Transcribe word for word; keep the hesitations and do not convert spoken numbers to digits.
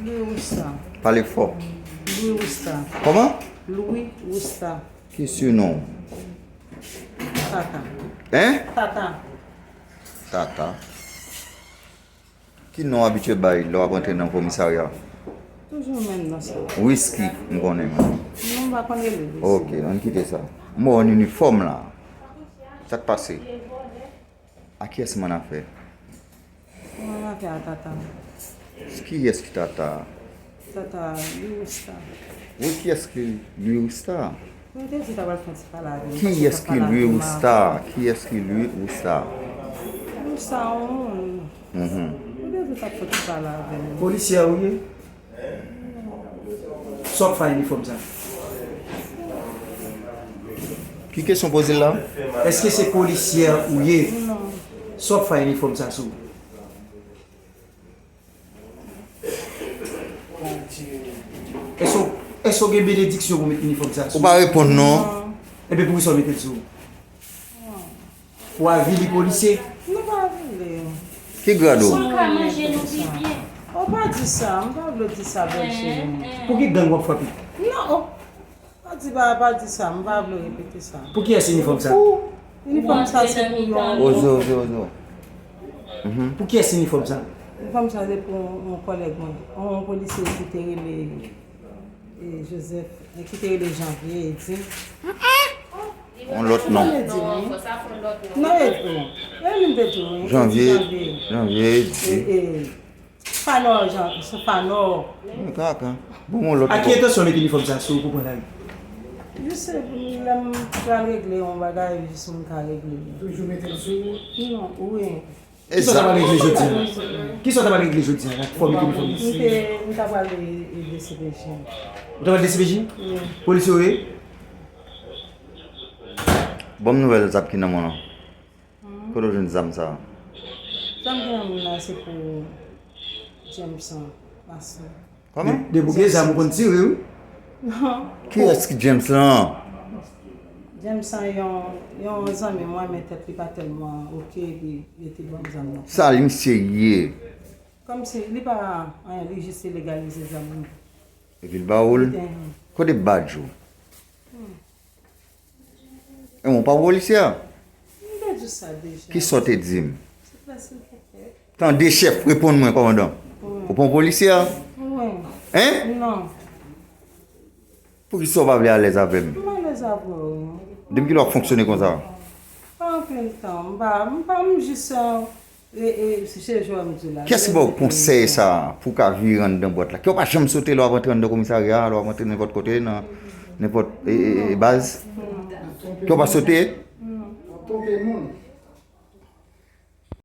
Louis Rousta. Pale fò. Louis Rousta. Kòman? Louis Rousta. Ki sinon? Tata. Hein? Tata. Tata. Ki non w abitye bay lè w ap antre nan komisarya? Toujou menm nan sa. Whisky, m konnen. Non, m pa konn rele Whisky. Ok, ann kite sa. M wè w an inifòm la. Sa k pase? A kiyès m annafè? Mwen nan afè a Tata. Kiyès ki Tata? Tata Louis Rousta. Wi, kiyès ki Louis Rousta? Mwen te di ta pral fè ti pale avè m. Kiyès ki Louis Rousta? Kiyès ki Louis Rousta? Louis Rousta, yon moun. Mhm. Mwen te di ta fè ti pale avè m. Polisye ou ye? Sa w ap fè ak inifòm sa? Ki kesyon poze la? Èske se polisye ou ye? Non. Sa w ap fè ak inifòm sa sou ou? Èske w- èske w gen benediksyon pou met inifòm sa Ou sou ou? Pa reponn non. Non. Ebyen poukisa w met l sou ou? Pou avili polisye? Nou pa vle. Ki grad ou? Pou l ka manje nou pi byen. O, pa di sa, m pa vle di sa, bèl cheri. Pou ki gang w ap frape? Non, o. Pa di, pa, pa di sa, m pa vle repete sa. Pou kiyès inifòm sa? Pou inifòm sa se pou yon. Ozo, ozo, ozo. Pou kiyès inifòm sa? Inifòm sa se pou yon kòlèg mwen, yon polisye ki te rele e, Joseph, e, ki te rele Janvier, e di. Yon lòt non. Janvier di, wi. Non, e di, e li m te di, wi. Janvier, Janvier. Janvier di. E, e, Fanò, Jan, se Fanò. Mwen kaka. Bon, yon lòt A ki bò. entansyon w met inifòm sa sou ou pou pran lari? Jis lè m pral regle yon bagay, jis m ka regle li. Toujou mete l sou ou. Non, wi. Kisa w ta pral Egzak. regle jodi a? Kisa w ta pral regle jodi a? Fò w met inifòm. M te, m ta pral e, e D C P J. Ou ta pral D C P J? Wi. Polisye ou ye? Ban m nouvèl zam ki nan men w lan. Kote w jwenn zam sa a? Zam ki nan men m nan se pou Jameson, Mason. Kòman? De, de bouke zam ou konn tire, wi. Non. Kiyès ki James lan? Jameson, yon, yon zanmi mwen, men tèt li pa tèlman oke, epi li te ban m zam nan. Sa li misye ye? Kòmsi li pa anyen, li jis te legalize zam nan. Epi l ba ou l? Li te- Kote badj ou? E mwen pa polisye a? M te di sa deja. Kisa w te di m? Silvouplè, silvouplè. Tande chèf, reponn mwen, kòmandan. Ou pa yon polisye a? Wi. Hein? Non. Poukisa w pa vle alèz avè m? M alèz avè w. Depi kilè w ap fonksyone konsa? Pa anpil tan. M pa, m pa, m jis, e, e, se jan m di la. Kiyès ki ba w konsèy sa a pou w ka vire anndan bwat la? Ke w pa janm sote lè w ap antre anndan komisarya, lè w ap antre nenpòt kote, nan nenpòt e, e, e, baz? Ke w pa sote? W ap twonpe moun.